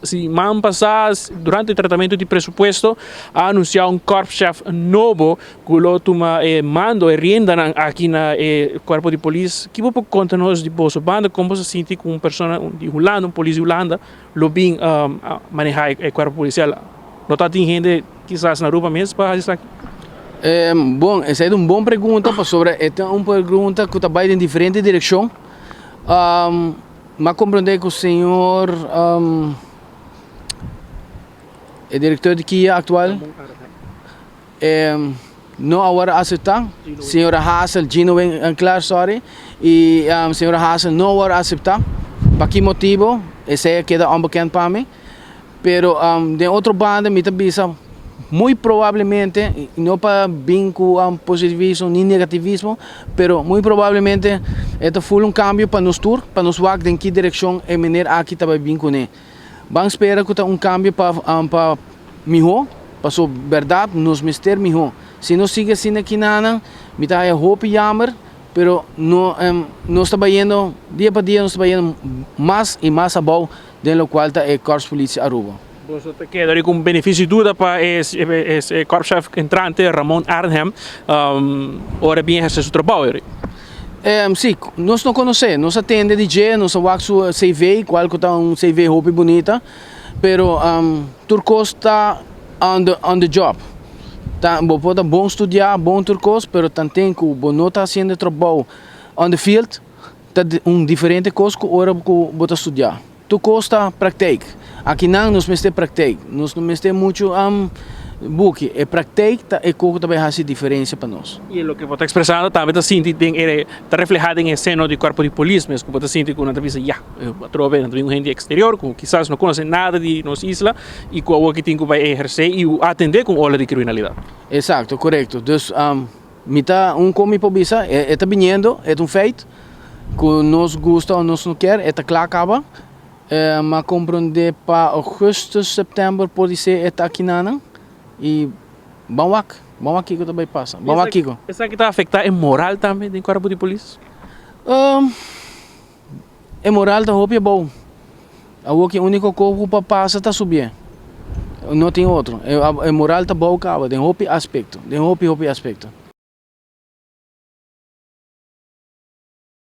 Siman pasá durante tratamentu di presupuesto a anunsiá un korpschef nobo ku lo tuma e mando, e riendanan aki na e kuerpo di polis. Ki bo por konta nos di boso banda? Kon bo sa sinti ku un persona di Hulanda, un polis di Hulanda lo bin manehá e kuerpo polisial? No ta tin hende kisas na Aruba mes pa hasi esaki? Bon, esei ta un bon pregunta pasobra e ta un pregunta ku ta bai den diferente direkshon. M'a comprende cu señor e director di kia actual no a worde acepta, señora Hassel, Gino Winklaar sorry, y señora Hassel no a worde acepta, pa ki motibo esey a keda onbekend pa mi. Pero den otro banda mi ta bisa muy probablemente, no pa bin ku positivismo ni negativismo, pero muy probablemente e ta ful un kambio pa nos tur, pa nos wak den ki direkshon e mener aki ta bai bin kuné. Ban spera ku ta un kambio pa pa mihó, paso bèrdat nos mester mihó. Si nos sigui asina kinanan mi ta haya hopi yammer, pero no nos ta bayendo dia pa dia nos ta bayendo mas i mas abou den locual ta e Korpspolitie Aruba. Boso ta keda riba un beneficio duda pa e korpschef entrante Ramon Arnhem ora bin eherce su trabao eri. Si, nos no conoce, nos a tende di dje, nos a wak su CV, cual cu ta un CV hopi bunita, pero tur cos ta on the on the job. Ta bo por ta bon studia, bon tur cos, pero tanten cu bo no ta haciendo e trabao on the field, Ta un diferente kos ku ora ku bo ta studiá. Tur kos ta praktijk. Akinan nos mester praktijk. Nos no mester muchu buki. E praktijk ta e kos ku ta bai hasi diferensia pa nos. I e loke bo ta ekspresando tambe ta sinti den e ta reflehá den e seno di kuerpo di polis mes ku bo ta sinti ku nan ta bisa ya atrobe nan ta bin un hende di eksterior ku kisas no konosé nada di nos isla i ku awor ki tin ku bai ehersé i atendé ku un ola di kriminalidat. Eksakto, korekto. Dus Mi ta un kon mi por bisa, e ta biniendo, e ta un feit, ku nos gusta o nos no kier, e ta kla kaba. M'a komprondé pa augustus, sèptèmber podisé e ta akinanan i ban wak, ban wak kiko ta bai pasa, ban wak kiko. Esaki ta afektá e moral tambe den kuerpo di polis? E moral ta hopi abou. Awor ki uniko kos ku por pasa ta subié. No tin otro. E moral ta abou kaba den hopi aspekto, den hopi hopi aspekto.